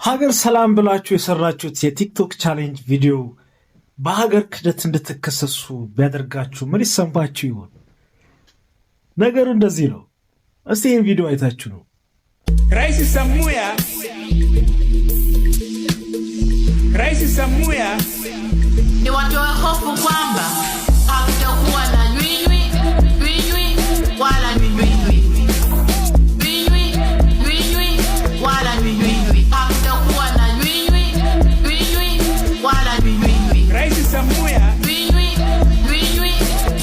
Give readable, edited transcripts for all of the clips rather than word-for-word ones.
ሀገር ሰላም ብላችሁ የሰራችሁት የቲክቶክ challenge ቪዲዮ በሀገር ክህደት እንድትከሰሱ ቢያደርጋችሁ ምን ይሰማችሁ ይሆን? ነገሩ እንደዚህ ነው። እስቲ ይህን ቪዲዮ አይታችሁ ነው። Rais Samia Rais Samia ni watoe hofu kwamba hakutakuwa na nywinywi nywinywi wala nywinywinywi nywinywi nywinywi wala nywinywinywi, hakutakuwa na nywinywi nywinywi wala nywinywinywi Rais Samia nywinywi nywinywi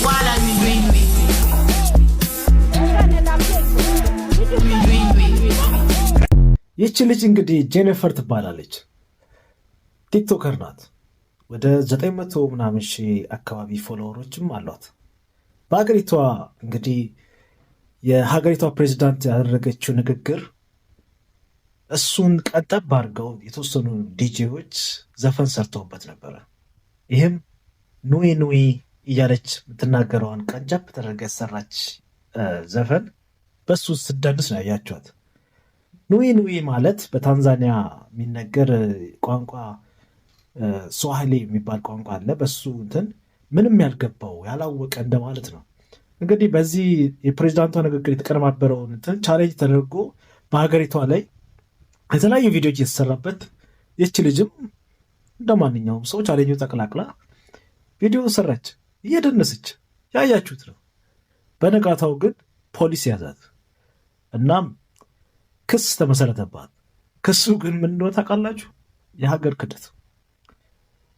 wala nywinywinywi nywinywinywi. ይህች ልጅ እንግዲህ ጄኒፈር ትባላለች። TikToker ናት። ወደ 900 ምናምን ሺህ አካባቢ follower ኦችም አሏት። በሀገሪቷ እንግዲህ የሀገሪቷ ፕሬዚዳንት ያደረገችው ንግግር እሱን ቀንጠብ አድርገው የተወሰኑ ዲጄዎች ዘፈን ሰርተውበት ነበረ። ይህም ኑይ ኑይ እያለች የምትናገረዋን ቀንጨብ ተደርጋ የተሰራች ዘፈን በሱ ስትደንስ ነው ያያቸዋት። ኑይ ኑይ ማለት በታንዛኒያ የሚነገር ቋንቋ ስዋሂሊ የሚባል ቋንቋ አለ። በሱ እንትን ምንም ያልገባው ያላወቀ እንደማለት ነው። እንግዲህ በዚህ የፕሬዚዳንቷ ንግግር የተቀነባበረውን እንትን challenge ተደርጎ በሀገሪቷ ላይ የተለያዩ ቪዲዮዎች የተሰራበት፣ ይች ልጅም እንደ ማንኛውም ሰው ቻሌንጁ ተቀላቅላ ቪዲዮ ሰራች፣ እየደነሰች ያያችሁት ነው። በነጋታው ግን ፖሊስ ያዛት። እናም ክስ ተመሰረተባት። ክሱ ግን ምን እንደሆነ ታውቃላችሁ? የሀገር ክህደት።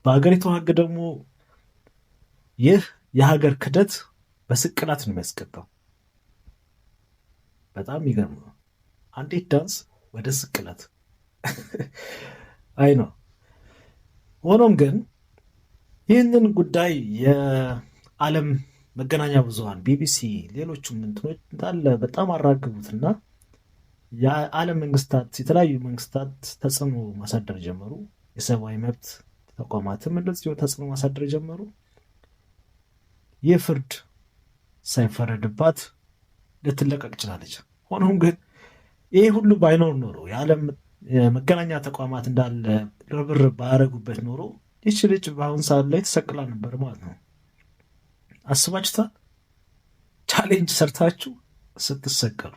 በሀገሪቷ ሕግ ደግሞ ይህ የሀገር ክህደት በስቅላት ነው የሚያስቀጣው። በጣም የሚገርም ነው። አንዲት ዳንስ ወደ ስቅላት፣ አይ ነው። ሆኖም ግን ይህንን ጉዳይ የዓለም መገናኛ ብዙኃን ቢቢሲ፣ ሌሎቹም እንትኖች እንዳለ በጣም አራግቡትና የዓለም መንግስታት፣ የተለያዩ መንግስታት ተጽዕኖ ማሳደር ጀመሩ። የሰብአዊ መብት ተቋማትም እንደዚሁ ተጽዕኖ ማሳደር ጀመሩ። ይህ ፍርድ ሳይፈረድባት ልትለቀቅ ችላለች። ሆኖም ግን ይህ ሁሉ ባይኖር ኖሮ፣ የዓለም የመገናኛ ተቋማት እንዳለ ርብርብ ባያደረጉበት ኖሮ ይች ልጅ በአሁን ሰዓት ላይ ተሰቅላ ነበር ማለት ነው። አስባችሁታል? Challenge ሰርታችሁ ስትሰቀሉ።